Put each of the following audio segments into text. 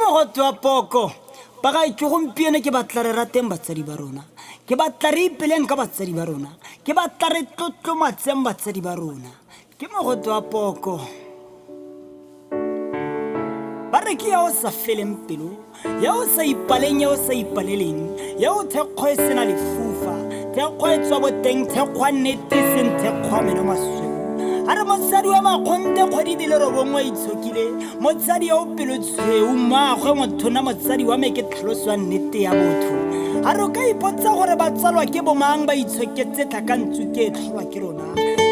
Mogote wa poko. Bagaetsho gompieno ke batla re rateng batsadi ba rona. Ke batla re ipeleng ka batsadi ba rona. Ke batla re tlotlomatseng batsadi ba rona. Ke mogote wa poko. Ba re ke ya o sa feleng pelo, ya o sa ipaleng, ya o sa ipaleleng, ya o thekgo e sena lefufa, thekgo e tswa boteng, thekgo a nnete e seng thekgo a meno masweu. A re mosadi wa makgonte kgwedi di le robongwe itshokile, motsadi yo o pelotshweu, mmaagwe mothona motsadi wa me ke tlhaloso ya nnete ya botho. A re o ka ipotsa gore ba tsalwa ke bomang ba itshoketse tlhakantsuke e tlholwa ke rona.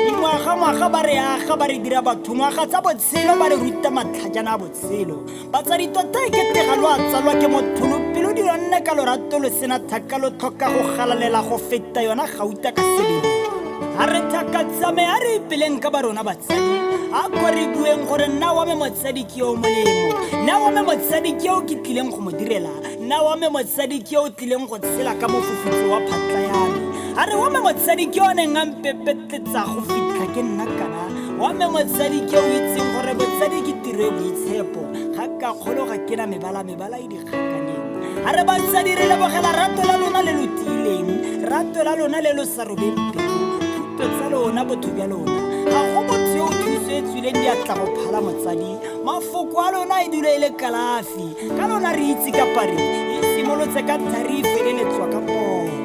Dingwaga-ngwaga ba re aga ba re dira batho, ngwaga tsa botshelo ba re ruta matlhajana a botshelo. Batsadi tota e kete ga lo a tsalwa ke motho, lo pelo di nne ka lorato lo sena thaka lo tlhoka go galalela go feta yona gauta ka sebele. A re thaka tsame a re ipeleng ka ba rona batsadi, a ko re bueng gore nna wa me motsadi ke yo o molemo, nna wa me motsadi ke yo ke tlileng go mo direla, nna wa me motsadi ke yo o tlileng go tshela ka mofufutso wa phatla ya me. A re wa me motsadi ke o neng a mpepetletsa go fitlha ke nna kana. Wa me motsadi ke o itseng gore botsadi ke tiro e boitshepo. Ga ka kgolo ga ke na mebala mebala e dikgakaneng. A re batsadi re lebogela rato la lona le lo tiileng, rato la lona le lo sa robeng pelo, thuto tsa lona, botho bja lona. Ga go motho yo o thuso e tswileng diatla go phala motsadi. Mafoko a lona e dule e le kalafi. Ka lona re itse kapari e simolotse ka thari e feleletswa ka poko.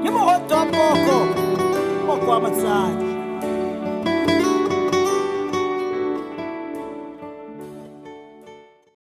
Ke mogote wa poko, poko wa motsadi.